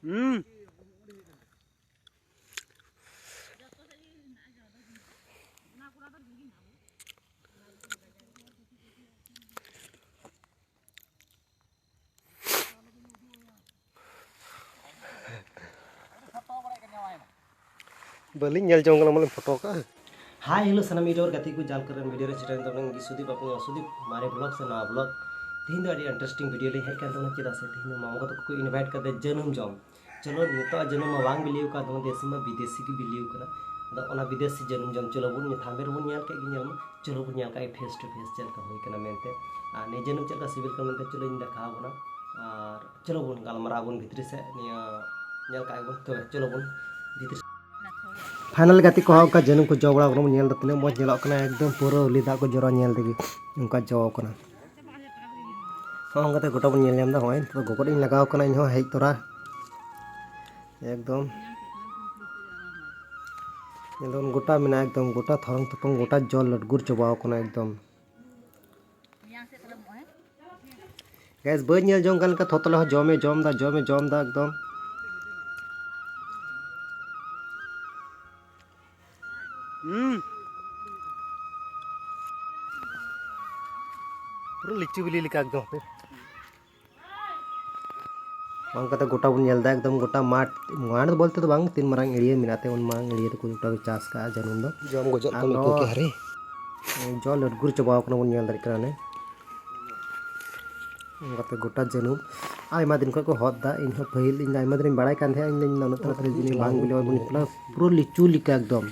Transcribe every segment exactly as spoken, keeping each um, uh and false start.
ᱦᱩᱸ᱾ ᱵᱟᱹᱞᱤᱧ ᱧᱮᱞ ᱡᱚᱝ ᱠᱟᱱᱟ, ᱵᱚᱞᱮ ᱯᱷᱳᱴᱳ ᱠᱟᱜᱼᱟ᱾ ᱦᱟᱭ, ᱦᱮᱞᱳ, ᱥᱟᱱᱟᱢ ᱤᱭᱩᱴᱩᱵᱟᱨ ᱜᱟᱛᱮ ᱠᱚ, ᱡᱟᱞ ᱠᱚᱨᱮᱱ ᱵᱷᱤᱰᱤᱭᱳ ᱨᱮ ᱥᱮᱴᱮᱨ ᱮᱱ ᱛᱟᱵᱚᱱᱟ ᱤᱧ ᱜᱮ ᱥᱩᱫᱤᱯ, ᱟᱯᱮ ᱦᱚᱸ ᱥᱩᱫᱤᱯ ᱢᱟᱨᱮ ᱵᱞᱚᱜ ᱥᱮ ᱱᱟᱣᱟ ᱵᱞᱚᱜ᱾ ᱛᱮᱦᱮᱧ ᱫᱚ ᱟᱹᱰᱤ ᱤᱱᱴᱟᱨᱮᱥᱴᱤᱝ ᱵᱷᱤᱰᱤᱭᱳ ᱞᱤᱧ ᱦᱮᱡ ᱟᱠᱟᱱ ᱛᱟᱵᱚᱱᱟ, ᱪᱮᱫᱟᱜ ᱥᱮ ᱛᱮᱦᱮᱧ ᱫᱚ ᱢᱟᱢᱟ ᱠᱚ ᱛᱟᱠᱚ ᱠᱚ ᱤᱱᱵᱷᱟᱭᱤᱴ ᱠᱟᱛᱮ ᱡᱟᱹᱱᱩᱢ ᱡᱚᱢ᱾ ᱪᱚᱞᱚ, ᱱᱤᱛᱚᱜ ᱟᱜ ᱡᱟᱹᱱᱩᱢ ᱢᱟ ᱵᱟᱝ ᱵᱤᱞᱤ ᱟᱠᱟᱱ, ᱱᱚᱣᱟ ᱫᱮᱥᱤ ᱢᱟ ᱵᱤᱫᱮᱥᱤ ᱜᱮ ᱵᱤᱞᱤ ᱟᱠᱟᱱᱟ᱾ ᱟᱫᱚ ᱚᱱᱟ ᱵᱤᱫᱮᱥᱤ ᱡᱟᱹᱱᱩᱢ ᱡᱚᱢ ᱪᱚᱞᱚ ᱵᱚᱱ, ᱱᱤᱭᱟᱹ ᱛᱷᱟᱢᱵᱮᱞ ᱨᱮᱵᱚᱱ ᱧᱮᱞ ᱠᱮᱫ ᱜᱮ, ᱧᱮᱞ ᱢᱟ᱾ ᱪᱚᱞᱚ ᱵᱚᱱ ᱧᱮᱞ ᱠᱟᱜ ᱜᱮ ᱯᱷᱮᱥ ᱴᱩ ᱯᱷᱮᱥ ᱪᱮᱫ ᱞᱮᱠᱟ ᱦᱩᱭ ᱠᱟᱱᱟ ᱢᱮᱱᱛᱮ᱾ ᱟᱨ ᱱᱤᱭᱟᱹ ᱡᱟᱹᱱᱩᱢ ᱪᱮᱫ ᱞᱮᱠᱟ ᱥᱤᱵᱤᱞ ᱠᱟᱱᱟ ᱢᱮᱱᱛᱮ ᱪᱚᱞᱚᱧ ᱫᱮᱠᱷᱟᱣ ᱟᱵᱚᱱᱟ᱾ ᱟᱨ ᱪᱚᱞᱚ ᱵᱚᱱ ᱜᱟᱞᱢᱟᱨᱟᱣ ᱵᱚᱱ ᱵᱷᱤᱛᱨᱤ ᱥᱮᱫ, ᱱᱤᱭᱟᱹ ᱧᱮᱞ ᱠᱟᱜ ᱜᱮᱵᱚᱱ᱾ ᱛᱚᱵᱮ ᱪᱚᱞᱚ ᱵᱚᱱ ᱵᱷᱤᱛᱨᱤ ᱥᱮᱫ᱾ ᱯᱷᱟᱭᱱᱟᱞ ᱜᱟᱛᱮ ᱠᱚᱦᱚᱸ ᱚᱱᱠᱟ ᱡᱟᱹᱱᱩᱢ ᱠᱚ ᱡᱚ ᱵᱟᱲᱟ ᱠᱟᱱᱟ, ᱵᱚᱱ ᱧᱮᱞ ᱮᱫᱟ ᱛᱤᱱᱟᱹᱜ ᱢᱚᱡᱽ ᱧᱮᱞᱚᱜ ᱠᱟᱱᱟ, ᱮᱠᱫᱚᱢ ᱯᱩᱨᱟᱹ ᱩᱞᱤ ᱫᱟᱜ ᱠᱚ ᱡᱚᱨᱚ ᱧᱮᱞ ᱛᱮᱜᱮ ᱚᱱᱠᱟ ᱡᱚ ᱠᱟᱱᱟ᱾ ᱦᱚᱸ, ᱚᱱᱠᱟᱛᱮ ᱜᱚᱴᱟ ᱵᱚᱱ ᱧᱮᱞ ᱧᱟᱢ ᱮᱫᱟ᱾ ᱦᱚᱸᱜᱼᱚᱭ ᱱᱤᱛᱚᱜ ᱫᱚ ᱜᱚᱜᱚᱫ ᱤᱧ ᱞᱟᱜᱟᱣ ᱠᱟᱱᱟ ᱤᱧ ᱦᱚᱸ ᱦᱮᱡ ᱛᱚᱨᱟ᱾ ᱮᱠᱫᱚᱢ ᱧᱮᱞ ᱫᱟᱵᱚᱱ ᱜᱚᱴᱟ ᱢᱮᱱᱟᱜᱼᱟ, ᱮᱠᱫᱚᱢ ᱜᱚᱴᱟ ᱛᱷᱚᱨᱚᱝ ᱛᱷᱚᱯᱚᱝ ᱜᱚᱴᱟ ᱡᱚ ᱞᱟᱹᱴᱜᱩᱨ ᱪᱟᱵᱟᱣ ᱠᱟᱱᱟ ᱮᱠᱫᱚᱢ᱾ ᱜᱮᱥ ᱵᱟᱹᱧ ᱧᱮᱞ ᱡᱚᱝ ᱠᱟᱱ ᱞᱮᱠᱟ, ᱛᱷᱚᱛᱞᱟ ᱦᱚᱸ ᱡᱚᱢᱮ ᱡᱚᱢ ᱫᱟ, ᱡᱚᱢᱮ ᱡᱚᱢ ᱫᱟ ᱮᱠᱫᱚᱢ᱾ ᱦᱩᱸ᱾ ᱯᱩᱨᱟᱹ ᱞᱤᱪᱩ ᱵᱤᱞᱤ ᱞᱮᱠᱟ ᱮᱠᱫᱚᱢ᱾ ᱵᱟᱝ ᱠᱟᱛᱮ ᱜᱚᱴᱟ ᱵᱚᱱ ᱧᱮᱞ ᱮᱫᱟ, ᱮᱠᱫᱚᱢ ᱜᱚᱴᱟ ᱢᱟᱴᱷ, ᱢᱟᱴᱷ ᱵᱚᱞᱛᱮ ᱫᱚ ᱵᱟᱝ, ᱛᱤᱱ ᱢᱟᱨᱟᱝ ᱮᱲᱤᱭᱟᱹ ᱢᱮᱱᱟᱜ ᱛᱮ ᱩᱱ ᱢᱟᱨᱟᱝ ᱮᱲᱤᱭᱟᱹ ᱫᱚᱠᱚ ᱜᱚᱴᱟ ᱠᱚ ᱪᱟᱥ ᱠᱟᱜᱼᱟ ᱡᱟᱹᱱᱩᱢ ᱫᱚ᱾ ᱡᱚᱢ ᱜᱚᱡᱚᱜ ᱟᱨ ᱠᱟᱱ ᱱᱚᱣᱟ ᱟᱹᱭᱠᱟᱹᱣ ᱠᱮᱫ ᱦᱟᱹᱨᱤ᱾ ᱡᱚ ᱞᱟᱹᱴᱜᱩᱨ ᱪᱟᱵᱟᱣ ᱠᱟᱱᱟ ᱵᱚᱱ ᱧᱮᱞ ᱫᱟᱲᱮᱭᱟᱜ ᱠᱟᱱᱟ ᱚᱱᱮ᱾ ᱚᱱᱠᱟᱛᱮ ᱜᱚᱴᱟ ᱡᱟᱹᱱᱩᱢ ᱟᱭᱢᱟ ᱫᱤᱱ ᱠᱷᱚᱱ ᱠᱚ ᱦᱚᱫ ᱫᱟ᱾ ᱤᱧ ᱦᱚᱸ ᱯᱟᱹᱦᱤᱞ ᱤᱧ ᱫᱚ ᱟᱭᱢᱟ ᱫᱤᱱᱤᱧ ᱵᱟᱲᱟᱭ ᱠᱟᱱ ᱛᱟᱦᱮᱸᱫ, ᱤᱧ ᱫᱚ ᱱᱩᱱᱟᱹᱜ ᱛᱟᱲᱟᱛᱟᱲᱤ ᱡᱤᱱᱤᱥ ᱵᱟᱝ ᱵᱤᱞᱤᱜᱼᱟ, ᱯᱩᱨᱟᱹ ᱞᱤᱪᱩ ᱞᱮᱠᱟ ᱮᱠᱫᱚᱢ,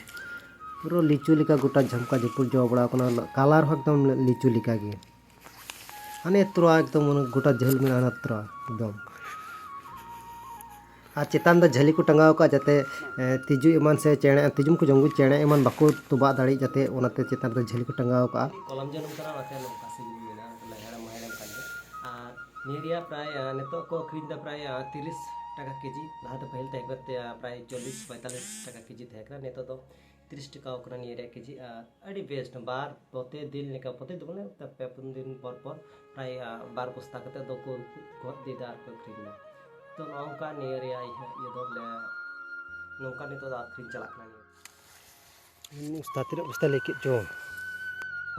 ᱯᱩᱨᱟᱹ ᱞᱤᱪᱩ ᱞᱮᱠᱟ ᱜᱚᱴᱟ ᱡᱷᱟᱢᱠᱟ ᱡᱷᱩᱯᱩᱨ ᱡᱚ ᱵᱟᱲᱟᱣ ᱠᱟᱱᱟ, ᱠᱟᱞᱟᱨ ᱦᱚᱸ ᱮᱠᱫᱚᱢ ᱞᱤᱪᱩ ᱞᱮᱠᱟ ᱜᱮ᱾ ᱦᱟᱱᱮ ᱛᱚᱨᱟ ᱮᱠᱫᱚᱢ ᱚᱱᱟ ᱜᱚᱴᱟ ᱡᱷᱟᱹᱞ ᱢᱮᱱᱟᱜᱼᱟ, ᱦᱟᱱᱟ ᱛᱚᱨᱟ ᱮᱠᱫᱚᱢ᱾ ᱟᱨ ᱪᱮᱛᱟᱱ ᱫᱚ ᱡᱷᱟᱹᱞᱤ ᱠᱚ ᱴᱟᱸᱜᱟᱣ ᱠᱟᱜᱼᱟ, ᱡᱟᱛᱮ, ᱮ, ᱛᱤᱡᱩ ᱮᱢᱟᱱ ᱥᱮ ᱪᱮᱬᱮ, ᱛᱤᱡᱩᱢ ᱠᱚ ᱡᱚᱢ ᱠᱚ ᱪᱮᱬᱮ ᱮᱢᱟᱱ ᱵᱟᱠᱚ ᱛᱚᱵᱟᱜ ᱫᱟᱲᱮᱭᱟᱜ, ᱡᱟᱛᱮ ᱚᱱᱟᱛᱮ ᱪᱮᱛᱟᱱ ᱨᱮ ᱡᱷᱟᱹᱞᱤ ᱠᱚ ᱴᱟᱸᱜᱟᱣ ᱠᱟᱜᱼᱟ᱾ ᱠᱚᱞᱚᱢ ᱡᱟᱹᱱᱩᱢ ᱠᱟᱱᱟ, ᱚᱱᱟᱛᱮ ᱱᱚᱝᱠᱟ ᱥᱤᱵᱤᱞ ᱢᱮᱱᱟᱜᱼᱟ, ᱦᱮᱲᱮᱢ ᱦᱚᱸ ᱦᱮᱲᱮᱢ ᱠᱟᱱ ᱜᱮᱭᱟ᱾ ᱟᱨ ᱱᱤᱭᱟᱹ ᱨᱮᱭᱟᱜ ᱯᱨᱟᱭ, ᱮ, ᱱᱤᱛᱚᱜ ᱠᱚ ᱟᱹᱠᱷᱨᱤᱧ ᱮᱫᱟ ᱯᱨᱟᱭ, ᱮ, ᱛᱤᱨᱤᱥ ᱴᱟᱠᱟ ᱠᱮᱡᱤ᱾ ᱞᱟᱦᱟᱛᱮ ᱯᱟᱹᱦᱤᱞ ᱛᱟᱦᱮᱸ ᱠᱟᱱᱟ, ᱮ, ᱯᱨᱟᱭ ᱪᱚᱞᱞᱤᱥ ᱯᱚᱸᱭᱛᱟᱞᱞᱤᱥ ᱴᱟᱠᱟ ᱠᱮᱡᱤ ᱛᱟᱦᱮᱸ ᱠᱟᱱᱟ, ᱱᱤᱛᱚᱜ ᱫᱚ ᱛᱤᱨᱤᱥ ᱴᱟᱠᱟ ᱠᱟᱱᱟ ᱱᱤᱭᱟᱹ ᱨᱮᱭᱟᱜ ᱠᱮᱡᱤ᱾ ᱟᱨ ᱟᱹᱰᱤ ᱵᱮᱥ, ᱵᱟᱨ ᱯᱨᱚᱛᱤ ᱫᱤᱱ ᱞᱮᱠᱟ, ᱯᱨᱚᱛᱤ ᱫᱤᱱ ᱵᱚᱞᱮ ᱯᱮ ᱯᱩᱱ ᱫᱤᱱ ᱯᱚᱨ ᱯᱚᱨ ᱯᱨᱟᱭ, ᱟ, ᱵᱟᱨ ᱵᱚᱥᱛᱟ ᱠᱟᱛᱮ ᱫᱚᱠᱚ ᱜᱚᱫ ᱤᱫᱤᱭᱮᱫᱟ ᱟᱨ ᱠᱚ ᱟᱹᱠᱷᱨᱤᱧ ᱮᱫᱟ᱾ ᱛᱚ, ᱱᱚᱜᱼᱚ ᱱᱚᱝᱠᱟ ᱱᱤᱭᱟᱹ ᱨᱮᱭᱟᱜ ᱤᱭᱟᱹ, ᱤᱭᱟᱹ ᱫᱚ ᱵᱚᱞᱮ ᱱᱚᱝᱠᱟ ᱱᱤᱛᱚᱜ ᱫᱚ ᱟᱹᱠᱷᱨᱤᱧ ᱪᱟᱞᱟᱜ ᱠᱟᱱᱟ ᱱᱤᱭᱟᱹ᱾ ᱩᱱᱤᱥ ᱛᱤᱱᱟᱹᱜ ᱵᱚᱥᱛᱟ ᱞᱟᱹᱭ ᱠᱮᱫ ᱪᱚ,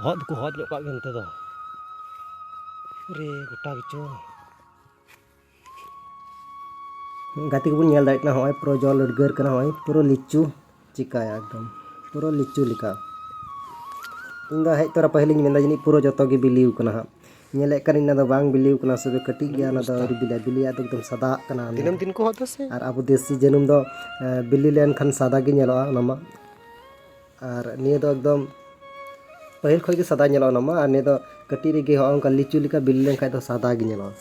ᱦᱚᱫ ᱫᱚᱠᱚ ᱦᱚᱫ ᱧᱚᱜ ᱠᱟᱜ ᱜᱮ ᱱᱚᱛᱮ ᱫᱚ᱾ ᱨᱮ ᱜᱚᱴᱟ ᱜᱮᱪᱚ᱾ ᱜᱟᱛᱮ ᱠᱚᱵᱚᱱ ᱧᱮᱞ ᱫᱟᱲᱮᱭᱟᱜ ᱠᱟᱱᱟ, ᱦᱚᱸᱜᱼᱚᱭ ᱯᱩᱨᱟᱹ ᱡᱚ ᱞᱟᱹᱰᱜᱟᱹᱨ ᱠᱟᱱᱟ, ᱦᱚᱸᱜᱼᱚᱭ ᱯᱩᱨᱟᱹ ᱞᱤᱪᱩ ᱪᱤᱠᱟᱭᱟ ᱮᱠᱫᱚᱢ, ᱯᱩᱨᱟᱹ ᱞᱤᱪᱩ ᱞᱮᱠᱟ᱾ ᱤᱧ ᱫᱚ ᱦᱮᱡ ᱛᱚᱨᱟ ᱯᱟᱹᱦᱤᱞᱤᱧ ᱢᱮᱱᱫᱟ ᱡᱟᱹᱱᱤᱡ ᱯᱩᱨᱟᱹ ᱡᱚᱛᱚ ᱜᱮ ᱵᱤᱞᱤᱣ ᱠᱟᱱᱟ ᱦᱟᱸᱜ᱾ ᱧᱮᱞᱮᱫ ᱠᱟᱹᱱᱟᱹᱧ ᱚᱱᱟ ᱫᱚ ᱵᱟᱝ ᱵᱤᱞᱤᱣ ᱠᱟᱱᱟ, ᱥᱩᱫᱷᱩ ᱠᱟᱹᱴᱤᱡ ᱜᱮᱭᱟ, ᱚᱱᱟ ᱫᱚ ᱟᱹᱣᱨᱤ ᱵᱤᱞᱤᱜᱼᱟ, ᱵᱤᱞᱤᱭᱟᱜ ᱫᱚ ᱮᱠᱫᱚᱢ ᱥᱟᱫᱟᱜ ᱠᱟᱱᱟ᱾ ᱫᱤᱱᱟᱹᱢ ᱫᱤᱱ ᱠᱚ ᱦᱚᱫ ᱫᱟ ᱥᱮ? ᱟᱨ ᱟᱵᱚ ᱫᱮᱥᱤ ᱡᱟᱹᱱᱩᱢ ᱫᱚ, ᱮ, ᱵᱤᱞᱤ ᱞᱮᱱᱠᱷᱟᱱ ᱥᱟᱫᱟ ᱜᱮ ᱧᱮᱞᱚᱜᱼᱟ ᱚᱱᱟ ᱢᱟ᱾ ᱟᱨ ᱱᱤᱭᱟᱹ ᱫᱚ ᱮᱠᱫᱚᱢ ᱯᱟᱹᱦᱤᱞ ᱠᱷᱚᱱ ᱜᱮ ᱥᱟᱫᱟ ᱧᱮᱞᱚᱜᱼᱟ ᱚᱱᱟ ᱢᱟ, ᱟᱨ ᱱᱤᱭᱟᱹ ᱫᱚ ᱠᱟᱹᱴᱤᱡ ᱨᱮᱜᱮ ᱦᱚᱸᱜᱼᱚ ᱱᱚᱝᱠᱟ ᱞᱤᱪᱩ ᱞᱮᱠᱟ ᱵᱤᱞᱤ ᱞᱮᱱᱠᱷᱟᱱ ᱫᱚ ᱥᱟᱫᱟ ᱜᱮ ᱧᱮᱞᱚᱜᱼᱟ᱾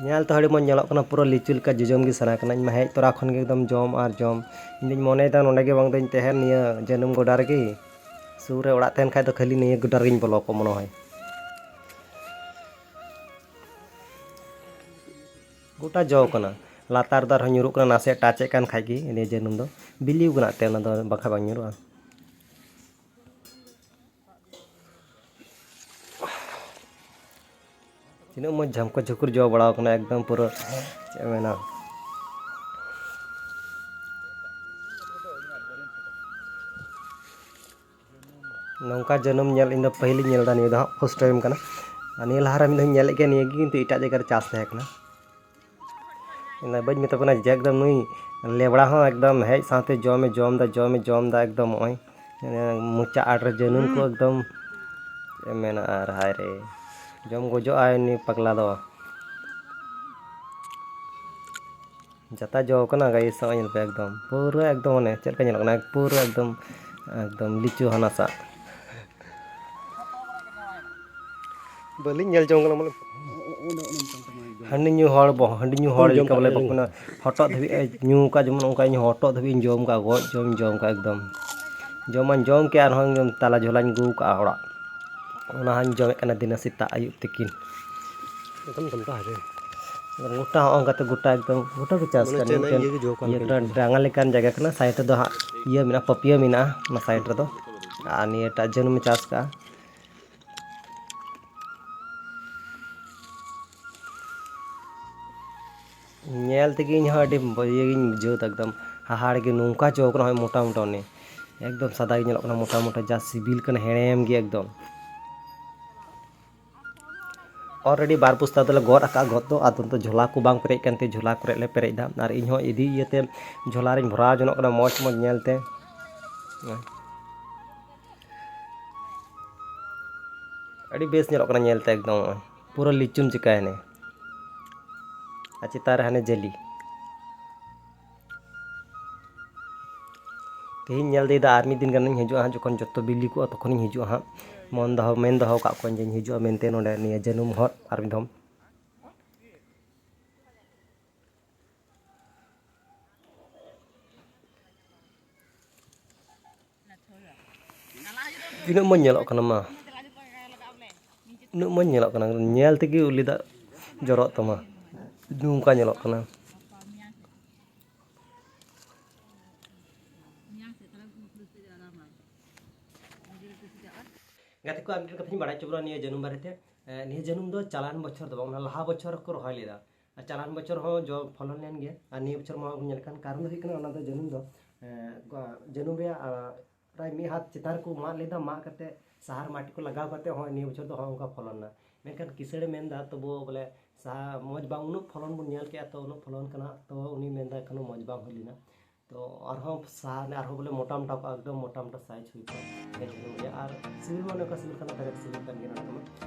ᱧᱮᱞ ᱛᱮ ᱟᱹᱰᱤ ᱢᱚᱡᱽ ᱧᱮᱞᱚᱜ ᱠᱟᱱᱟ, ᱯᱩᱨᱟᱹ ᱞᱤᱪᱩ ᱞᱮᱠᱟ ᱡᱚᱡᱚᱢ ᱜᱮ ᱥᱟᱱᱟ ᱠᱟᱱᱟ᱾ ᱤᱧ ᱢᱟ ᱦᱮᱡ ᱛᱚᱨᱟ ᱠᱷᱚᱱ ᱜᱮ ᱮᱠᱫᱚᱢ ᱡᱚᱢ ᱟᱨ ᱡᱚᱢ᱾ ᱤᱧ ᱫᱚᱧ ᱢᱚᱱᱮᱭᱮᱫᱟ ᱱᱚᱸᱰᱮ ᱜᱮ ᱵᱟᱝ ᱫᱚᱧ ᱛᱟᱦᱮᱱ ᱱᱤᱭᱟᱹ ᱡᱟᱹᱱᱩᱢ ᱜᱚᱰᱟ ᱨᱮᱜᱮ᱾ ᱥᱩᱨ ᱨᱮ ᱚᱲᱟᱜ ᱛᱟᱦᱮᱱ ᱠᱷᱟᱡ ᱫᱚ ᱠᱷᱟᱹᱞᱤ ᱱᱤᱭᱟᱹ ᱜᱚᱰᱟ ᱨᱮᱜᱮᱧ ᱵᱚᱞᱚ ᱠᱚᱜ ᱢᱚᱱᱮ ᱦᱚᱭ᱾ ᱜᱚᱴᱟ ᱡᱚ ᱠᱟᱱᱟ, ᱞᱟᱛᱟᱨ ᱫᱚ ᱟᱨᱦᱚᱸ ᱧᱩᱨᱩᱜ ᱠᱟᱱᱟ, ᱱᱟᱥᱮ ᱴᱟᱪ ᱮᱫ ᱠᱟᱱ ᱠᱷᱟᱡ ᱜᱮ ᱱᱤᱭᱟᱹ ᱡᱟᱹᱱᱩᱢ ᱫᱚ ᱵᱤᱞᱤᱣ ᱠᱟᱱᱟ ᱮᱱᱛᱮ, ᱚᱱᱟ ᱫᱚ ᱵᱟᱠᱷᱟᱡ ᱵᱟᱝ ᱧᱩᱨᱩᱜᱼᱟ᱾ ᱛᱤᱱᱟᱹᱜ ᱢᱚᱡᱽ ᱡᱷᱟᱢᱠᱚ ᱡᱷᱩᱠᱩᱨ ᱡᱚ ᱵᱟᱲᱟᱣ ᱠᱟᱱᱟ, ᱮᱠᱫᱚᱢ ᱯᱩᱨᱟᱹ ᱪᱮᱫ ᱮᱢ ᱢᱮᱱᱟ᱾ ᱱᱚᱝᱠᱟ ᱡᱟᱹᱱᱩᱢ ᱧᱮᱞ ᱤᱧ ᱫᱚ ᱯᱟᱹᱦᱤᱞᱤᱧ ᱧᱮᱞ ᱮᱫᱟ, ᱱᱤᱭᱟᱹ ᱫᱚ ᱦᱟᱸᱜ first time ᱠᱟᱱᱟ᱾ ᱟᱨ ᱱᱤᱭᱟᱹ ᱞᱟᱦᱟ ᱨᱮ ᱢᱤᱫ ᱫᱷᱟᱣ ᱤᱧ ᱧᱮᱞᱮᱫ ᱜᱮᱭᱟ ᱱᱤᱭᱟᱹ ᱜᱮ, ᱠᱤᱱᱛᱩ ᱮᱴᱟᱜ ᱡᱟᱭᱜᱟ ᱨᱮ ᱪᱟᱥ ᱛᱟᱦᱮᱸ ᱠᱟᱱᱟ᱾ ᱤᱧ ᱫᱚ ᱵᱟᱹᱧ ᱢᱮᱛᱟ ᱠᱚ ᱠᱟᱱᱟ ᱡᱮ ᱮᱠᱫᱚᱢ ᱱᱩᱭ ᱞᱮᱵᱲᱟ ᱦᱚᱸ ᱮᱠᱫᱚᱢ ᱦᱮᱡ ᱥᱟᱶᱛᱮ ᱡᱚᱢᱮ ᱡᱚᱢ ᱮᱫᱟ, ᱡᱚᱢᱮ ᱡᱚᱢ ᱮᱫᱟ ᱮᱠᱫᱚᱢ ᱱᱚᱜᱼᱚᱭ᱾ ᱢᱚᱪᱟ ᱟᱲ ᱨᱮ ᱡᱟᱹᱱᱩᱢ ᱠᱚ ᱮᱠᱫᱚᱢ, ᱪᱮᱫ ᱮᱢ ᱢᱮᱱᱟ ᱟᱨ ᱦᱟᱭ ᱨᱮ, ᱡᱚᱢ ᱜᱚᱡᱚᱜ ᱟᱭ ᱩᱱᱤ ᱯᱟᱜᱽᱞᱟ ᱫᱚ᱾ ᱡᱟᱛᱟ ᱡᱚ ᱠᱟᱱᱟ guys, ᱱᱚᱜᱼᱚᱭ ᱧᱮᱞ ᱯᱮ ᱮᱠᱫᱚᱢ ᱯᱩᱨᱟᱹ ᱮᱠᱫᱚᱢ ᱚᱱᱮ ᱪᱮᱫ ᱞᱮᱠᱟ ᱧᱮᱞᱚᱜ ᱠᱟᱱᱟ, ᱯᱩᱨᱟᱹ ᱮᱠᱫᱚᱢ, ᱮᱠᱫᱚᱢ ᱞᱤᱪᱩ ᱦᱟᱱᱟ ᱥᱟᱜ᱾ ᱵᱟᱹᱞᱤᱧ ᱧᱮᱞ ᱡᱚᱝ ᱠᱟᱱᱟ ᱢᱟᱱᱮ᱾ ᱦᱟᱺᱰᱤ ᱧᱩ ᱦᱚᱲ ᱵᱚ-, ᱦᱟᱺᱰᱤ ᱧᱩ ᱦᱚᱲ ᱞᱮᱠᱟ ᱵᱚᱞᱮ ᱵᱟᱠᱚ ᱢᱮᱱᱟ, ᱦᱚᱴᱚᱜ ᱫᱷᱟᱹᱵᱤᱡ ᱮ ᱧᱩ ᱟᱠᱟᱫ, ᱡᱮᱢᱚᱱ ᱚᱱᱠᱟ ᱤᱧ ᱦᱚᱴᱚᱜ ᱫᱷᱟᱹᱵᱤᱡ ᱤᱧ ᱡᱚᱢ ᱟᱠᱟᱫ, ᱜᱚᱡ ᱡᱚᱢ ᱤᱧ ᱡᱚᱢ ᱟᱠᱟᱫ ᱮᱠᱫᱚᱢ᱾ ᱡᱚᱢᱟᱧ ᱡᱚᱢ ᱠᱮᱫ, ᱟᱨᱦᱚᱸ ᱮᱠᱫᱚᱢ ᱛᱟᱞᱟ ᱡᱷᱚᱞᱟᱧ ᱟᱹᱜᱩ ᱟᱠᱟᱫᱼᱟ ᱚᱲᱟᱜ᱾ ᱚᱱᱟ ᱦᱚᱸᱧ ᱡᱚᱢᱮᱫ ᱠᱟᱱᱟ ᱫᱤᱱᱟᱹ ᱥᱮᱛᱟᱜ ᱟᱹᱭᱩᱵ ᱛᱤᱠᱤᱱ᱾ ᱮᱠᱫᱚᱢ ᱫᱚᱢᱠᱟ ᱦᱟᱭᱨᱮ᱾ ᱜᱚᱴᱟ ᱦᱚᱸᱜᱼᱚ ᱱᱚᱝᱠᱟᱛᱮ ᱜᱚᱴᱟ ᱮᱠᱫᱚᱢ ᱜᱚᱴᱟ ᱜᱮ ᱪᱟᱥ ᱢᱟᱱᱮ ᱠᱟᱱᱟ᱾ ᱪᱮᱫ ᱞᱮᱠᱟ ᱢᱤᱫᱴᱮᱱ ᱤᱭᱟᱹ ᱜᱮ ᱡᱚ ᱠᱟᱱ ᱤᱭᱟᱹ ᱞᱮᱠᱟ᱾ ᱠᱟᱱᱟ, ᱰᱟᱸᱜᱟ ᱞᱮᱠᱟᱱ ᱡᱟᱭᱜᱟ ᱠᱟᱱᱟ᱾ ᱥᱟᱭᱤᱰ ᱨᱮᱫᱚ ᱦᱟᱸᱜ ᱤᱭᱟᱹ ᱢᱮᱱᱟᱜᱼᱟ, ᱯᱟᱹᱯᱤᱭᱟᱹ ᱢᱮᱱᱟᱜᱼᱟ ᱚᱱᱟ ᱥᱟᱭᱤᱰ ᱨᱮᱫᱚ, ᱟᱨ ᱱᱤᱭᱟᱹᱴᱟᱜ ᱡᱟᱹᱱᱩᱢᱮ ᱪᱟᱥ ᱠᱟᱜᱼᱟ᱾ ᱧᱮᱞ ᱛᱮᱜᱮ ᱤᱧ ᱦᱚᱸ ᱟᱹᱰᱤ ᱤᱭᱟᱹ ᱜᱤᱧ ᱵᱩᱡᱷᱟᱹᱣ ᱮᱫᱟ, ᱮᱠᱫᱚᱢ ᱦᱟᱦᱟᱲ ᱜᱮ᱾ ᱱᱚᱝᱠᱟ ᱡᱚ ᱠᱟᱱᱟ ᱦᱚᱸᱜᱼᱚᱭ ᱢᱚᱴᱟ ᱢᱚᱴᱟ, ᱩᱱᱤ ᱮᱠᱫᱚᱢ ᱥᱟᱫᱟ ᱜᱮ ᱧᱮᱞᱚᱜ ᱠᱟᱱᱟ, ᱢᱚᱴᱟ ᱢᱚᱴᱟ, ᱡᱟ ᱥᱤᱵᱤᱞ ᱠᱟᱱᱟ, ᱦᱮᱲᱮᱢ ᱜᱮ ᱮᱠᱫᱚᱢ᱾ Already ᱵᱟᱨ ᱵᱚᱥᱛᱟ ᱫᱚᱞᱮ ᱜᱚᱫ ᱟᱠᱟᱫ, ᱜᱚᱫ ᱫᱚ᱾ ᱟᱫᱚ ᱱᱤᱛᱚᱜ ᱡᱷᱚᱞᱟ ᱠᱚ ᱵᱟᱝ ᱯᱮᱨᱮᱡ ᱠᱟᱱᱛᱮ ᱡᱷᱚᱞᱟ ᱠᱚᱨᱮ ᱞᱮ ᱯᱮᱨᱮᱡ ᱮᱫᱟ, ᱟᱨ ᱤᱧ ᱦᱚᱸ ᱤᱫᱤ ᱤᱭᱟᱹᱛᱮ ᱡᱷᱚᱞᱟ ᱨᱤᱧ ᱵᱷᱚᱨᱟᱣ ᱡᱚᱱᱚᱜ ᱠᱟᱱᱟ ᱢᱚᱡᱽ ᱢᱚᱡᱽ ᱧᱮᱞᱛᱮ᱾ ᱟᱹᱰᱤ ᱵᱮᱥ ᱧᱮᱞᱚᱜ ᱠᱟᱱᱟ ᱧᱮᱞᱛᱮ ᱮᱠᱫᱚᱢ, ᱱᱚᱜᱼᱚᱭ ᱯᱩᱨᱟᱹ ᱞᱤᱪᱩᱢ ᱪᱤᱠᱟᱹᱭᱮᱱᱟ᱾ ᱟᱨ ᱪᱮᱛᱟᱱ ᱨᱮ ᱦᱟᱱᱮ ᱡᱟᱹᱞᱤ᱾ ᱛᱮᱦᱮᱧ ᱧᱮᱞ ᱫᱟᱹᱧ ᱫᱟ ᱟᱨ ᱢᱤᱫ ᱫᱤᱱ ᱜᱟᱱᱤᱧ ᱦᱤᱡᱩᱜᱼᱟ ᱦᱟᱸᱜ, ᱡᱚᱠᱷᱚᱱ ᱡᱚᱛᱚ ᱵᱤᱞᱤ ᱠᱚᱜᱼᱟ ᱛᱚᱠᱷᱚᱱᱤᱧ ᱦᱤᱡᱩᱜᱼᱟ ᱦᱟᱸᱜ᱾ ᱢᱚᱱ ᱫᱚᱦᱚ, ᱢᱮᱱ ᱫᱚᱦᱚ ᱠᱟᱜ ᱠᱚᱣᱟᱧ ᱡᱮᱧ ᱦᱤᱡᱩᱜᱼᱟ ᱢᱮᱱᱛᱮ ᱱᱚᱰᱮ ᱱᱤᱭᱟᱹ ᱡᱟᱹᱱᱩᱢ ᱦᱚᱫ ᱟᱨ ᱢᱤᱫ ᱫᱷᱚᱢ᱾ ᱛᱤᱱᱟᱹᱜ ᱢᱚᱡᱽ ᱧᱮᱞᱚᱜ ᱠᱟᱱᱟ ᱢᱟ, ᱩᱱᱟᱹᱜ ᱢᱚᱡᱽ ᱧᱮᱞᱚᱜ ᱠᱟᱱᱟ, ᱧᱮᱞ ᱛᱮᱜᱮ ᱩᱞᱤ ᱫᱟᱜ ᱡᱚᱨᱚᱜ ᱛᱟᱢᱟ, ᱱᱚᱝᱠᱟ ᱧᱮᱞᱚᱜ ᱠᱟᱱᱟ᱾ ᱜᱟᱛᱮ ᱠᱚ, ᱟᱨ ᱢᱤᱫᱴᱮᱱ ᱠᱟᱛᱷᱟᱧ ᱵᱟᱲᱟᱭ ᱦᱚᱪᱚ ᱵᱚᱱᱟ ᱱᱤᱭᱟᱹ ᱡᱟᱹᱱᱩᱢ ᱵᱟᱨᱮᱛᱮ᱾ ᱮ, ᱱᱤᱭᱟᱹ ᱡᱟᱹᱱᱩᱢ ᱫᱚ ᱪᱟᱞᱟᱣᱮᱱ ᱵᱚᱪᱷᱚᱨ ᱫᱚ ᱵᱟᱝ, ᱚᱱᱟ ᱞᱟᱦᱟ ᱵᱚᱪᱷᱚᱨ ᱠᱚ ᱨᱚᱦᱚᱭ ᱞᱮᱫᱟ᱾ ᱟᱨ ᱪᱟᱞᱟᱣᱮᱱ ᱵᱚᱪᱷᱚᱨ ᱦᱚᱸ ᱡᱚ ᱯᱷᱚᱞᱚᱱ ᱞᱮᱱ ᱜᱮᱭᱟ, ᱟᱨ ᱱᱤᱭᱟᱹ ᱵᱚᱪᱷᱚᱨ ᱢᱟ ᱵᱟᱵᱚᱱ ᱧᱮᱞ ᱠᱟᱱ᱾ ᱠᱟᱨᱚᱱ ᱫᱚ ᱦᱩᱭᱩᱜ ᱠᱟᱱᱟ, ᱚᱱᱟ ᱫᱚ ᱡᱟᱹᱱᱩᱢ ᱫᱚ, ᱮ, ᱜᱚ-, ᱡᱟᱹᱱᱩᱢ ᱨᱮᱭᱟᱜ, ᱟ, ᱯᱨᱟᱭ ᱢᱤᱫ ᱦᱟᱛ ᱪᱮᱛᱟᱱ ᱨᱮᱠᱚ ᱢᱟᱜ ᱞᱮᱫᱟ, ᱢᱟᱜ ᱠᱟᱛᱮ ᱥᱟᱦᱟᱨ ᱢᱟᱴᱤ ᱠᱚ ᱞᱟᱜᱟᱣ ᱠᱟᱛᱮ ᱦᱚᱸ ᱱᱤᱭᱟᱹ ᱵᱚᱪᱷᱚᱨ ᱫᱚ ᱦᱚᱸᱜᱼᱚ ᱱᱚᱝᱠᱟ ᱯᱷᱚᱞᱚᱱ ᱮᱱᱟ᱾ ᱢᱮᱱᱠᱷᱟᱱ ᱠᱤᱥᱟᱹᱬᱮ ᱢᱮᱱᱫᱟ, ᱛᱚᱵᱩ ᱵᱚᱞᱮ ᱥᱟᱦᱟ ᱢᱚᱡᱽ ᱵᱟᱝ, ᱩᱱᱟᱹᱜ ᱯᱷᱚᱞᱚᱱ ᱵᱚᱱ ᱧᱮᱞ ᱠᱮᱜᱼᱟ, ᱛᱚ ᱩᱱᱟᱹᱜ ᱯᱷᱚᱞᱚᱱ ᱠᱟᱱᱟ, ᱛᱚ ᱩᱱᱤ ᱢᱮᱱᱫᱟ ᱮᱠᱷᱚᱱᱳ ᱢᱚᱡᱽ ᱵᱟᱝ ᱦᱩᱭ ᱞᱮᱱᱟ᱾ ᱛᱚ ᱟᱨᱦᱚᱸ ᱥᱟᱦᱟ ᱟᱨᱦᱚᱸ ᱵᱚᱞᱮ ᱢᱚᱴᱟ ᱢᱚᱴᱟ ᱠᱚᱜᱼᱟ, ᱮᱠᱫᱚᱢ ᱢᱚᱴᱟ ᱢᱚᱴᱟ ᱥᱟᱭᱤᱡᱽ ᱦᱩᱭ ᱠᱚᱜᱼᱟ, ᱧᱮᱞ ᱡᱚᱝ ᱨᱮᱭᱟᱜ᱾ ᱟᱨ ᱥᱤᱵᱤᱞ ᱢᱟ ᱚᱱᱮ ᱚᱱᱠᱟ ᱥᱤᱵᱤᱞ ᱠᱟᱱᱟ, ᱛᱟᱦᱮᱸ ᱥᱤᱵᱤᱞ ᱠᱟᱱ ᱜᱮᱭᱟ ᱱᱚᱰᱮ ᱢᱟ᱾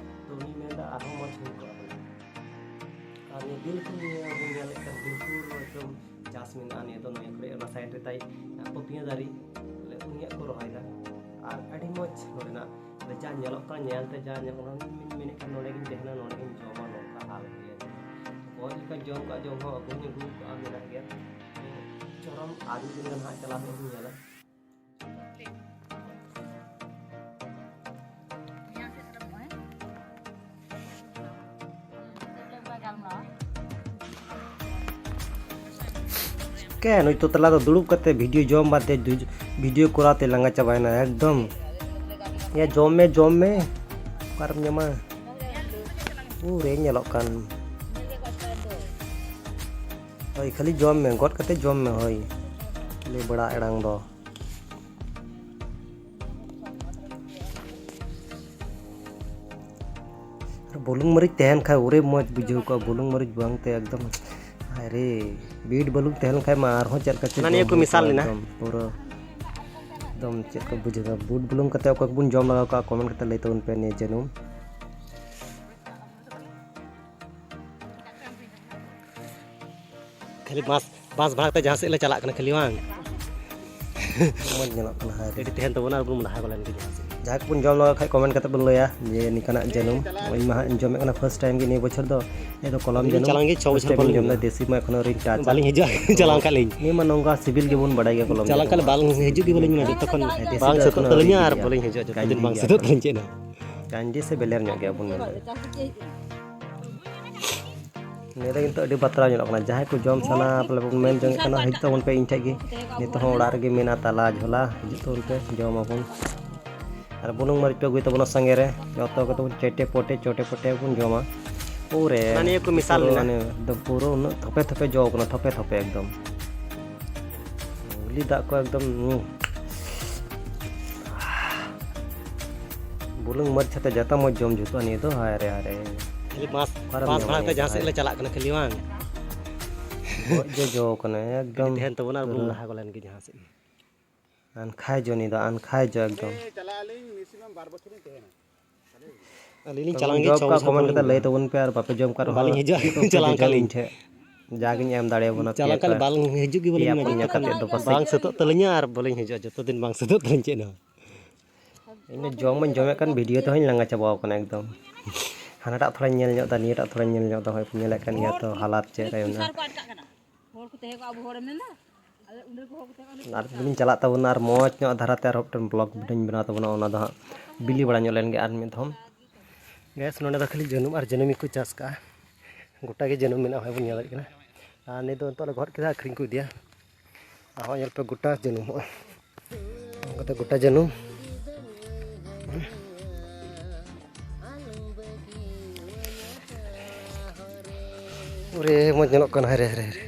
ᱛᱚ ᱩᱱᱤ ᱢᱮᱱᱫᱟ ᱟᱨᱦᱚᱸ ᱢᱚᱡᱽ ᱦᱩᱭ ᱠᱚᱜᱼᱟ ᱵᱚᱞᱮ᱾ ᱟᱨ ᱱᱤᱭᱟᱹ ᱵᱤᱞᱠᱩᱞ ᱱᱤᱭᱟᱹ ᱵᱚᱱ ᱧᱮᱞᱮᱫ ᱠᱟᱱ ᱵᱤᱞᱠᱩᱞ ᱮᱠᱫᱚᱢ ᱪᱟᱥ ᱢᱮᱱᱟᱜᱼᱟ ᱱᱤᱭᱟᱹ ᱫᱚ, ᱱᱤᱭᱟᱹ ᱠᱚᱨᱮ ᱚᱱᱟ ᱥᱟᱭᱤᱰ ᱨᱮ ᱛᱟᱭ ᱯᱟᱹᱯᱤᱭᱟᱹ ᱫᱟᱨᱮ, ᱵᱚᱞᱮ ᱩᱱᱤᱭᱟᱜ ᱠᱚ ᱨᱚᱦᱚᱭ ᱫᱟ᱾ ᱟᱨ ᱟᱹᱰᱤ ᱢᱚᱡᱽ ᱱᱚᱰᱮᱱᱟᱜ ᱡᱟ ᱧᱮᱞᱚᱜ ᱠᱟᱱᱟ, ᱧᱮᱞ ᱛᱮ ᱡᱟ ᱧᱮᱞᱚᱜ ᱠᱟᱱᱟ, ᱢᱮᱱᱮᱫ ᱠᱟᱱ ᱱᱚᱰᱮ ᱜᱤᱧ ᱛᱟᱦᱮᱱᱟ, ᱱᱚᱰᱮ ᱜᱤᱧ ᱡᱚᱢᱟ, ᱱᱚᱝᱠᱟ ᱦᱟᱞ ᱦᱩᱭ ᱞᱮᱱᱟ᱾ ᱢᱚᱡᱽ ᱞᱮᱠᱟ ᱡᱚᱢ ᱠᱟᱜ ᱡᱚᱢ ᱦᱚᱸ ᱟᱹᱜᱩᱧ ᱟᱹᱜᱩ ᱠᱟᱜᱼᱟ, ᱢᱮᱱᱟᱜ ᱜᱮᱭᱟ᱾ ᱪᱚᱨᱚᱢ ᱟᱨ ᱢᱤᱫ ᱫᱤᱱ ᱜᱟᱱ ᱦᱟᱸᱜ ᱪᱟᱞᱟᱣ ᱦᱩᱭᱩᱜ ᱧᱮᱞᱟ᱾ ᱢᱮᱭᱟᱝ ᱥᱮᱫ ᱥᱮᱴᱮᱨᱚᱜ ᱢᱮ᱾ ᱪᱮᱫ ᱞᱮ ᱚᱱᱠᱟ ᱜᱟᱞᱢᱟᱨᱟᱣᱟ? ᱠᱮ ᱱᱩᱭ ᱛᱚᱛᱞᱟ ᱫᱚ ᱫᱩᱲᱩᱵ ᱠᱟᱛᱮ ᱵᱷᱤᱰᱤᱭᱳ ᱡᱚᱢ ᱵᱟᱫ ᱫᱮ ᱫᱩ-, ᱵᱷᱤᱰᱤᱭᱳ ᱠᱚᱨᱟᱣ ᱛᱮ ᱞᱟᱸᱜᱟ ᱪᱟᱵᱟᱭᱮᱱᱟ ᱮᱠᱫᱚᱢ᱾ ᱭᱟ ᱡᱚᱢ ᱢᱮ, ᱡᱚᱢ ᱢᱮ, ᱚᱠᱟᱨᱮᱢ ᱧᱟᱢᱟ? ᱩᱨᱮ ᱧᱮᱞᱚᱜ ᱠᱟᱱ᱾ ᱦᱳᱭ, ᱠᱷᱟᱹᱞᱤ ᱡᱚᱢ ᱢᱮ, ᱜᱚᱫ ᱠᱟᱛᱮ ᱡᱚᱢ ᱢᱮ᱾ ᱦᱳᱭ, ᱠᱷᱟᱹᱞᱤ ᱵᱮᱲᱟ ᱮᱲᱟᱝ ᱫᱚ᱾ ᱟᱨ ᱵᱩᱞᱩᱝ ᱢᱟᱹᱨᱤᱪ ᱛᱟᱦᱮᱱ ᱠᱷᱟᱡ ᱩᱨᱮ ᱢᱚᱡᱽ ᱵᱩᱡᱷᱟᱹᱣ ᱠᱚᱜᱼᱟ, ᱵᱩᱞᱩᱝ ᱢᱟᱹᱨᱤᱪ ᱵᱟᱝᱛᱮ ᱮᱠᱫᱚᱢ᱾ ᱦᱟᱭ ᱨᱮ, ᱵᱤᱴ ᱵᱩᱞᱩᱝ ᱛᱟᱦᱮᱸ ᱞᱮᱱ ᱠᱷᱟᱡ ᱢᱟ ᱟᱨᱦᱚᱸ ᱪᱮᱫ ᱞᱮᱠᱟ ᱪᱚ ᱚᱱᱟ ᱱᱤᱭᱟᱹ ᱡᱚᱢ ᱠᱚ ᱦᱩᱭ ᱢᱮᱥᱟᱞ ᱠᱚᱜᱼᱟ ᱞᱮᱱᱟ᱾ ᱮᱠᱫᱚᱢ ᱯᱩᱨᱟᱹ᱾ ᱮᱠᱫᱚᱢ ᱪᱮᱫ ᱠᱚ ᱵᱩᱡᱷᱟᱹᱣᱟ, ᱵᱩᱴ ᱵᱩᱞᱩᱝ ᱠᱟᱛᱮ ᱚᱠᱚᱭ ᱠᱚᱵᱚᱱ ᱡᱚᱢ ᱞᱟᱜᱟᱣ ᱠᱟᱜᱼᱟ, ᱠᱚᱢᱮᱱᱴ ᱠᱟᱛᱮ ᱞᱟᱹᱭ ᱛᱟᱵᱚᱱ ᱯᱮ ᱱᱤᱭᱟᱹ ᱡᱟᱹᱱᱩᱢ᱾ ᱠᱷᱟᱹᱞᱤ ᱵᱟᱥ, ᱵᱟᱥ ᱵᱷᱟᱲᱟ ᱛᱮ ᱡᱟᱦᱟᱸ ᱥᱮᱫ ᱞᱮ ᱪᱟᱞᱟᱜ ᱠᱟᱱᱟ ᱠᱷᱟᱹᱞᱤ ᱵᱟᱝ? ᱢᱚᱡᱽ ᱧᱮᱞᱚᱜ ᱠᱟᱱᱟ, ᱦᱟᱭ ᱨᱮ᱾ ᱜᱟᱹᱰᱤ ᱛᱟᱦᱮᱱ ᱛᱟᱵᱚᱱᱟ, ᱟᱨ ᱵᱚᱱ ᱞᱟᱦᱟ ᱜᱚᱫ ᱞᱮᱱ ᱜᱮ ᱡᱟᱦᱟᱸ ᱥᱮᱫ᱾ ᱡᱟᱦᱟᱸᱭ ᱠᱚᱵᱚᱱ ᱡᱚᱢ ᱞᱮᱜᱟ ᱠᱷᱟᱡ ᱠᱚᱢᱮᱱᱴ ᱠᱟᱛᱮ ᱵᱚᱱ ᱞᱟᱹᱭᱟ ᱡᱮ ᱱᱤᱝᱠᱟᱱᱟᱜ ᱡᱟᱹᱱᱩᱢ᱾ ᱤᱧ ᱢᱟ ᱦᱟᱸᱜ ᱤᱧ ᱡᱚᱢᱮᱫ ᱠᱟᱱᱟ ᱯᱷᱟᱥᱴ ᱴᱟᱭᱤᱢ ᱜᱮ ᱱᱤᱭᱟᱹ ᱵᱚᱪᱷᱚᱨ ᱫᱚ᱾ ᱤᱧ ᱫᱚ ᱠᱚᱞᱚᱢ ᱟᱹᱞᱤᱧ ᱡᱟᱹᱱᱩᱢ ᱪᱟᱞᱟᱣᱮᱱ ᱜᱮ ᱪᱷᱚ ᱯᱷᱟᱥᱴ ᱵᱚᱪᱷᱚᱨ ᱴᱟᱭᱤᱢ ᱤᱧ ᱯᱚᱨᱮ᱾ ᱡᱚᱢ ᱮᱫᱟ, ᱫᱮᱥᱤ ᱢᱟ ᱮᱠᱷᱚᱱᱳ ᱟᱹᱣᱨᱤᱧ ᱴᱟᱪᱟ᱾ ᱵᱟᱹᱞᱤᱧ ᱦᱤᱡᱩᱜᱼᱟ, ᱪᱟᱞᱟᱣ ᱠᱟᱜ ᱞᱤᱧ᱾ ᱱᱤᱭᱟᱹ ᱢᱟ ᱱᱚᱝᱠᱟ ᱥᱤᱵᱤᱞ ᱜᱮᱵᱚᱱ ᱵᱟᱲᱟᱭ ᱜᱮᱭᱟ ᱠᱚᱞᱚᱢ ᱪᱟᱞᱟᱣ ᱡᱟᱹᱱᱩᱢ ᱠᱟᱜ ᱞᱮ ᱢᱟ᱾ ᱵᱟᱝ ᱦᱤᱡᱩᱜ ᱜᱮ ᱵᱟᱹᱞᱤᱧ ᱢᱮᱱᱟ, ᱡᱚᱛᱚ ᱠᱷᱚᱱ ᱦᱮᱸ, ᱫᱮᱥᱤ ᱵᱟᱝ ᱫᱚ ᱥᱟᱹᱛᱟᱹᱜ ᱮᱠᱷᱚᱱᱳ ᱛᱟᱹᱞᱤᱧᱟ ᱟᱹᱣᱨᱤ ᱟᱨ ᱵᱤᱞᱤᱜᱼᱟ᱾ ᱵᱟᱹᱞᱤᱧ ᱦᱤᱡᱩᱜᱼᱟ, ᱡᱚᱛᱚ ᱠᱟᱱᱰᱤ ᱫᱤᱱ ᱵᱟᱝ ᱜᱮᱭᱟ᱾ ᱥᱟᱹᱛᱟᱹᱜ ᱛᱟᱹᱞᱤᱧ ᱪᱮᱫ ᱦᱚᱸ᱾ ᱠᱟᱱᱰᱤ ᱥᱮ ᱵᱮᱞᱮᱨ ᱧᱚᱜ ᱜᱮᱭᱟ ᱵᱚᱱ ᱢᱮᱱᱫᱟ᱾ ᱱᱤᱭᱟᱹ ᱫᱚ ᱠᱤᱱᱛᱩ ᱟᱹᱰᱤ ᱵᱟᱛᱨᱟᱣ ᱧᱮᱞᱚᱜ ᱠᱟᱱᱟ᱾ ᱡᱟᱦᱟᱸᱭ ᱠᱚ ᱡᱚᱢ ᱥᱟᱱᱟ ᱵᱚᱞᱮ ᱵᱚᱱ ᱢᱮᱱ ᱡᱚᱝ ᱠᱟᱱᱟ, ᱦᱤᱡᱩᱜ ᱛᱟᱵᱚᱱ ᱯᱮ ᱤᱧ ᱴᱷᱮᱡ ᱜᱮ᱾ ᱱᱤᱛᱚᱜ ᱦᱚᱸ ᱚᱲᱟᱜ ᱨᱮᱜᱮ ᱢᱮᱱᱟᱜᱼᱟ ᱛᱟᱞᱟ ᱡᱷᱚᱞᱟ, ᱦᱤᱡᱩᱜ ᱛᱟᱵᱚᱱ ᱯᱮ, ᱡᱚᱢ ᱟᱵᱚᱱ᱾ ᱟᱨ ᱵᱩᱞᱩᱝ ᱢᱟᱹᱨᱤᱪ ᱯᱮ ᱟᱹᱜᱩᱭ ᱛᱟᱵᱚᱱᱟ ᱥᱟᱸᱜᱮ ᱨᱮ, ᱡᱚᱛᱚ ᱠᱚᱛᱮ ᱵᱚᱱ ᱪᱮᱴᱮ ᱯᱚᱴᱮ, ᱪᱚᱴᱮ ᱯᱚᱴᱮ ᱵᱚᱱ ᱡᱚᱢᱟ᱾ ᱯᱩᱨᱟᱹ ᱚᱱᱟ ᱱᱤᱭᱟᱹ ᱠᱚ ᱢᱮᱥᱟᱞ ᱯᱩᱨᱟᱹ ᱢᱮᱱᱟᱜᱼᱟ᱾ ᱢᱟᱱᱮ ᱮᱠᱫᱚᱢ ᱯᱩᱨᱟᱹ ᱩᱱᱟᱹᱜ ᱛᱷᱚᱯᱮ ᱛᱷᱚᱯᱮ ᱡᱚ ᱠᱟᱱᱟ, ᱛᱷᱚᱯᱮ ᱛᱷᱚᱯᱮ ᱮᱠᱫᱚᱢ᱾ ᱩᱞᱤ ᱫᱟᱜ ᱠᱚ ᱮᱠᱫᱚᱢ ᱧᱩ᱾ ᱵᱩᱞᱩᱝ ᱢᱟᱹᱨᱤᱪ ᱟᱛᱮ ᱡᱟᱛᱟ ᱢᱚᱡᱽ ᱡᱚᱢ ᱡᱩᱛᱩᱜᱼᱟ ᱱᱤᱭᱟᱹ ᱫᱚ, ᱦᱟᱭ ᱨᱮ, ᱦᱟᱭ ᱨᱮ᱾ ᱠᱷᱟᱹᱞᱤ ᱵᱟᱥ, ᱚᱠᱟᱨᱮᱢ ᱵᱟᱥ ᱧᱟᱢᱟ ᱵᱷᱟᱲᱟ ᱛᱮ ᱱᱤᱭᱟᱹ ᱡᱟᱦᱟᱸ ᱫᱚ, ᱥᱮᱫ ᱦᱟᱭ ᱞᱮ ᱨᱮ? ᱪᱟᱞᱟᱜ ᱠᱟᱱᱟ ᱠᱷᱟᱹᱞᱤ ᱵᱟᱝ? ᱜᱚᱡ ᱡᱚ ᱡᱚ ᱠᱟᱱᱟ ᱮᱠᱫᱚᱢ ᱜᱟᱹᱰᱤ ᱛᱟᱦᱮᱱ ᱛᱟᱵᱚᱱᱟ ᱟᱨ ᱵᱚᱱ ᱯᱩᱨᱟᱹ᱾ ᱞᱟᱦᱟ ᱜᱚᱫ ᱞᱮᱱ ᱜᱮ ᱡᱟᱦᱟᱸ ᱥᱮᱫ ᱜᱮ᱾ ᱟᱱᱠᱷᱟᱭ ᱡᱚ ᱱᱤᱭᱟᱹ ᱫᱚ, ᱟᱱᱠᱷᱟᱭ ᱡᱚ ᱮᱠᱫᱚᱢ᱾ ᱦᱮᱸ, ᱪᱟᱞᱟᱜ ᱟᱹᱞᱤᱧ ᱢᱤᱫ ᱥᱤᱢ ᱵᱟᱨ ᱵᱚᱪᱷᱚᱨ ᱞᱤᱧ ᱛᱟᱦᱮᱱᱟ᱾ ᱟᱹᱞᱤᱧ ᱞᱤᱧ ᱛᱚ ᱪᱟᱞᱟᱣ ᱵᱚᱱ ᱜᱮ ᱡᱚᱢ ᱪᱷᱚ ᱠᱟᱜ, ᱵᱚᱪᱷᱚᱨ ᱠᱚᱢᱮᱱᱴ ᱯᱚᱨᱮ ᱠᱟᱛᱮ ᱞᱤᱧ ᱞᱟᱹᱭ ᱛᱟᱵᱚᱱ ᱯᱮ, ᱟᱨ ᱵᱟᱯᱮ ᱡᱚᱢ ᱠᱟᱜ ᱨᱮᱦᱚᱸ ᱵᱟᱹᱞᱤᱧ ᱦᱤᱡᱩᱜᱼᱟ, ᱦᱤᱡᱩᱜ ᱛᱟᱵᱚᱱ ᱪᱟᱞᱟᱣ ᱯᱮ ᱠᱟᱜ ᱤᱧ ᱞᱤᱧ᱾ ᱴᱷᱮᱱ᱾ ᱡᱟᱜᱮᱧ ᱮᱢ ᱫᱟᱲᱮᱭᱟᱵᱚᱱᱟ ᱪᱟᱞᱟᱣ ᱯᱮᱭᱟ ᱠᱟᱜ ᱯᱮ᱾ ᱞᱤᱧ, ᱵᱟᱝ ᱦᱤᱡᱩᱜ ᱜᱮ ᱵᱟᱹᱞᱤᱧ ᱯᱮᱭᱟ ᱢᱮᱱᱟ, ᱯᱩᱱᱭᱟ ᱡᱚᱛᱚ ᱠᱷᱚᱱ ᱠᱟᱛᱮ ᱫᱚ ᱯᱟᱥᱮᱡ᱾ ᱵᱟᱝ ᱥᱟᱹᱛᱟᱹᱜ ᱛᱟᱹᱞᱤᱧᱟ ᱟᱨ ᱵᱟᱹᱞᱤᱧ ᱦᱤᱡᱩᱜᱼᱟ, ᱡᱚᱛᱚ ᱫᱤᱱ ᱵᱟᱝ ᱥᱟᱹᱛᱟᱹᱜ ᱛᱟᱹᱞᱤᱧ ᱪᱮᱫ ᱦᱚᱸ᱾ ᱤᱧ ᱫᱚ ᱡᱚᱢ ᱢᱟᱧ ᱡᱚᱢᱮᱫ ᱠᱟᱱ, ᱵᱷᱤᱰᱤᱭᱳ ᱛᱮᱦᱚᱸᱧ ᱞᱟᱸᱜᱟ ᱪᱟᱵᱟᱣ ᱠᱟᱱᱟ ᱮᱠᱫᱚᱢ᱾ ᱦᱟᱱᱟᱴᱟᱜ ᱛᱷᱚᱲᱟᱧ ᱧᱮᱞ ᱧᱚᱜ ᱮᱫᱟ, ᱱᱤᱭᱟᱹᱴᱟᱜ ᱛᱷᱚᱲᱟᱧ ᱧᱮᱞ ᱧᱚᱜ ᱮᱫᱟ, ᱦᱚᱭ ᱯᱮ ᱧᱮᱞᱮᱫ ᱠᱟᱱ ᱜᱮᱭᱟ ᱛᱚ, ᱦᱟᱞᱟᱛ ᱪᱮᱫ ᱨᱮ ᱢᱮᱱᱟᱜᱼᱟ᱾ ᱦᱚᱲ ᱠᱚ ᱛᱟᱦᱮᱸ ᱠᱚᱜᱼᱟ, ᱟᱵᱚ ᱦᱚᱲᱮᱢ ᱢᱮᱱᱟ? ᱟᱞᱮ ᱚᱸᱰᱮ ᱠᱚ ᱦᱚᱲ ᱠᱚ ᱛᱟᱦᱮᱸ ᱠᱚᱜᱼᱟ, ᱟᱨ ᱢᱤᱫ ᱫᱤᱱ ᱪᱟᱞᱟᱜ ᱛᱟᱵᱚᱱᱟ, ᱟᱨ ᱢᱚᱡᱽ ᱧᱚᱜ ᱫᱷᱟᱨᱟᱛᱮ ᱟᱨ ᱢᱤᱫᱴᱮᱱ ᱵᱞᱚᱜ ᱵᱷᱤᱰᱤᱭᱳᱧ ᱵᱮᱱᱟᱣ ᱛᱟᱵᱚᱱᱟ, ᱚᱱᱟ ᱫᱚ ᱦᱟᱸᱜ ᱵᱤᱞᱤ ᱵᱟᱲᱟ ᱧᱚᱜ ᱞᱮᱱ ᱜᱮ ᱟᱨ ᱢᱤᱫ ᱫᱷᱚᱢ᱾ ᱜᱮᱥ, ᱱᱚᱸᱰᱮ ᱫᱚ ᱠᱷᱟᱹᱞᱤ ᱡᱟᱹᱱᱩᱢ ᱟᱨ ᱡᱟᱹᱱᱩᱢ ᱜᱮᱠᱚ ᱪᱟᱥ ᱠᱟᱜᱼᱟ, ᱜᱚᱴᱟ ᱜᱮ ᱡᱟᱹᱱᱩᱢ ᱢᱮᱱᱟᱜᱼᱟ, ᱦᱚᱸᱜᱼᱚᱭ ᱵᱚᱱ ᱧᱮᱞ ᱫᱟᱲᱮᱭᱟᱜ ᱠᱟᱱᱟ᱾ ᱟᱨ ᱱᱤᱛ ᱫᱚ ᱱᱤᱛᱚᱜ ᱞᱮ ᱜᱚᱫ ᱠᱮᱫᱟ, ᱟᱹᱠᱷᱨᱤᱧ ᱠᱚ ᱤᱫᱤᱭᱟ᱾ ᱟᱨᱦᱚᱸ ᱧᱮᱞ ᱯᱮ, ᱜᱚᱴᱟ ᱡᱟᱹᱱᱩᱢ ᱦᱚᱸᱜᱼᱚᱭ᱾ ᱚᱱᱠᱟᱛᱮ ᱜᱚᱴᱟ ᱡᱟᱹᱱᱩᱢ᱾ ᱚᱨᱮ, ᱢᱚᱡᱽ ᱧᱮᱞᱚᱜ ᱠᱟᱱᱟ᱾ ᱦᱟᱭ ᱨᱮ, ᱦᱟᱭ ᱨᱮ, ᱦᱟᱭ ᱨᱮ᱾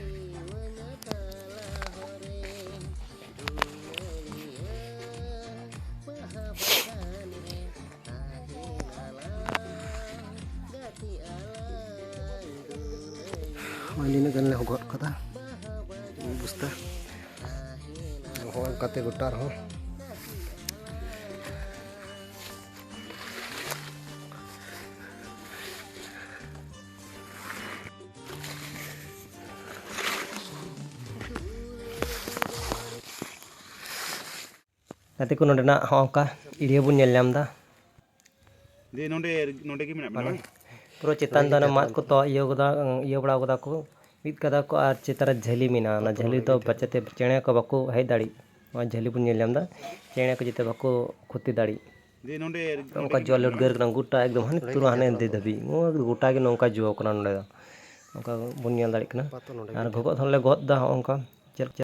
ᱱᱚᱜᱼᱚᱭ ᱱᱤᱱᱟᱹᱜ ᱜᱟᱱ ᱞᱮ ᱜᱚᱫ ᱠᱟᱫᱟ, ᱢᱤᱫ ᱵᱚᱥᱛᱟ᱾ ᱦᱚᱸᱜᱼᱚ ᱱᱚᱝᱠᱟᱛᱮ ᱜᱚᱴᱟ ᱨᱮᱦᱚᱸ᱾ ᱜᱟᱛᱮ ᱠᱚ, ᱱᱚᱸᱰᱮᱱᱟᱜ ᱦᱚᱸᱜᱼᱚ ᱱᱚᱝᱠᱟ area ᱵᱚᱱ ᱧᱮᱞ ᱧᱟᱢ ᱮᱫᱟ᱾ ᱫᱤᱭᱮ ᱱᱚᱸᱰᱮ, ᱱᱚᱸᱰᱮ ᱜᱮ ᱢᱮᱱᱟᱜ ᱵᱮᱱᱟ ᱢᱟᱱᱮ ᱵᱟᱝ? ᱯᱩᱨᱟᱹ ᱪᱮᱛᱟᱱ ᱫᱚ ᱚᱱᱟ ᱢᱟᱫ ᱠᱚ ᱛᱚ ᱤᱭᱟᱹ ᱠᱟᱫᱟ, ᱤᱭᱟᱹ ᱵᱟᱲᱟ ᱠᱟᱫᱟ ᱠᱚ, ᱵᱤᱫ ᱠᱟᱫᱟ ᱠᱚ, ᱟᱨ ᱪᱮᱛᱟᱱ ᱨᱮ ᱡᱷᱟᱹᱞᱤ ᱢᱮᱱᱟᱜᱼᱟ᱾ ᱚᱱᱟ ᱡᱷᱟᱹᱞᱤ ᱫᱚ ᱯᱟᱪᱮᱛᱮ ᱪᱮᱬᱮ ᱠᱚ ᱵᱟᱠᱚ ᱦᱮᱡ ᱫᱟᱲᱮᱜ᱾ ᱱᱚᱣᱟ ᱡᱷᱟᱹᱞᱤ ᱵᱚᱱ ᱧᱮᱞ ᱧᱟᱢ ᱮᱫᱟ, ᱪᱮᱬᱮ ᱠᱚ ᱡᱟᱛᱮ ᱵᱟᱠᱚ ᱠᱷᱚᱛᱤ ᱫᱟᱲᱮᱜ᱾ ᱫᱤᱭᱮ ᱱᱚᱸᱰᱮ, ᱱᱚᱝᱠᱟ ᱱᱚᱸᱰᱮ ᱡᱚ ᱞᱩᱴᱜᱟᱹᱨ ᱠᱟᱱᱟ, ᱜᱚᱴᱟ ᱮᱠᱫᱚᱢ ᱦᱟᱱᱮ ᱛᱩᱨᱟ ᱦᱟᱱᱮ ᱫᱷᱟᱹᱵᱤᱡ, ᱱᱚᱣᱟ ᱜᱚᱴᱟ ᱜᱮ ᱱᱚᱝᱠᱟ ᱡᱚ ᱠᱟᱱᱟ ᱱᱚᱸᱰᱮ ᱫᱚ᱾ ᱱᱚᱝᱠᱟ ᱵᱚᱱ ᱧᱮᱞ ᱫᱟᱲᱮᱜ ᱠᱟᱱᱟ᱾ ᱟᱨ ᱜᱚᱜᱚᱜ ᱦᱚᱸᱞᱮ ᱜᱚᱫ ᱮᱫᱟ ᱦᱚᱸᱜᱼᱚ ᱱᱚᱝᱠᱟ᱾ ᱪᱮᱫ